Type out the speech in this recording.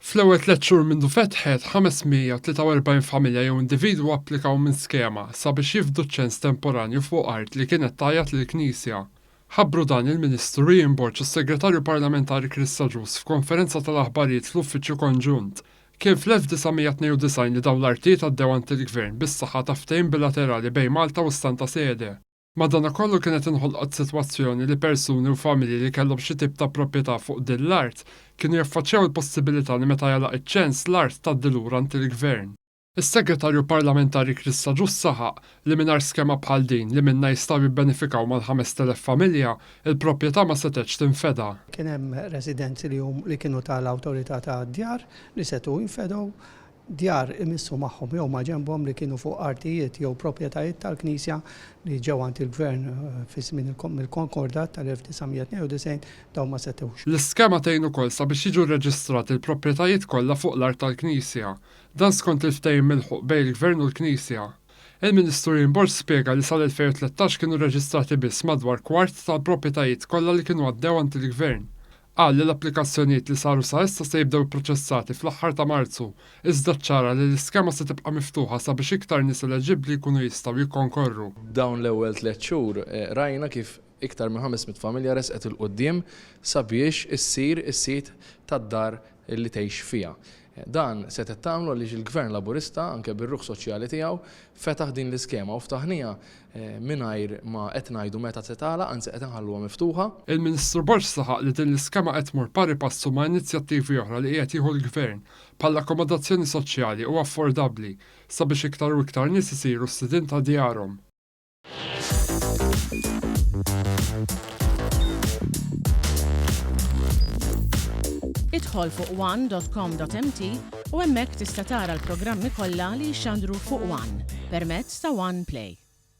Fl-ewwel tlett xhur mindu fetħet, 543 familja jew individwu applikaw minn skema sabiex jifdu ċ-ċens temporanju fuq art li kienet tgħajjat lill-Knisja. Ħabbru dan il-Ministru Ian Borg u s-Segretarju Parlamentari Chris Agius f'konferenza tal-aħbarijiet fl-Uffiċċju Konġunt. Kien fl-1992 li dawn l-artijiet għaddew għand il-Gvern bis-saħħa ta' ftehim bilaterali bejn Malta u s-Santa Sede. Madanakollu kienet inħolqot sitwazzjoni li persuni u familji li kellhom xi tip ta' proprjetà fuq din l-art kienu jaffaċċjaw il-possibilità li meta jagħlaq iċ-ċens l-art tgħaddi lura għand il-Gvern. Is-Segretarju Parlamentari Chris Agius saħaq li mingħajr skema bħal din li minnha jistgħu jibbenefikaw mal-5,000 familja, il-proprjetà ma setgħetx tinfeda. Kien hemm residenzi li hum li kienu tal-Awtorità tad-Djar li setgħu jinfedew. Djar imissu magħhom jew maġenbhom li kienu fuq artijiet jew proprjetajiet tal-Knisja li ġew għand il-Gvern fi żmien il-Konkordat tal-1992, dawn ma setgħux. L-iskema tgħin ukoll sabiex jiġu rreġistrati l-proprjetajiet kollha fuq l-art tal-Knisja. Dan skont il-ftehim milħuq bejn il-Gvern u l-Knisja. Il-Ministru Ian Borg spjega li sal-2013 kienu rreġistrati biss madwar kwart tal-proprjetajiet kollha li kienu għaddew għand il-Gvern. Qal li l-applikazzjonijiet li saru sa issa se jibdew ipproċessati fl-aħħar ta' Marzu, iżda ċċara li l-iskema se tibqa' miftuħa sabiex iktar nies eleġibbli jkunu jistgħu jikkonkorru. Dawn l-ewwel tlett xhur rajna kif iktar minn 500 familja resqet 'il quddiem sabiex issir is-sid tad-dar li tgħix fiha. Dan setgħet tagħmlu għaliex il-Gvern Laburista, anke bir-ruħ soċjali tiegħu, fetaħ din l-iskema u ftaħniha mingħajr ma qed ngħidu meta se tagħlaq, anzi qed inħalluha miftuħa. Il-Ministru Borg saħaq li din l-iskema qed tmur pari passu ma' inizjattivi oħra li qiegħed jieħu l-Gvern, bħall-akkomodazzjoni soċjali u affordabbli, sabiex iktar u iktar nies isiru s-sidien ta' djarhom. Idħol fuq one.com.mt u hemmhekk tista' tara l-programmi kollha li jixxandru fuq One permezz ta' One Play.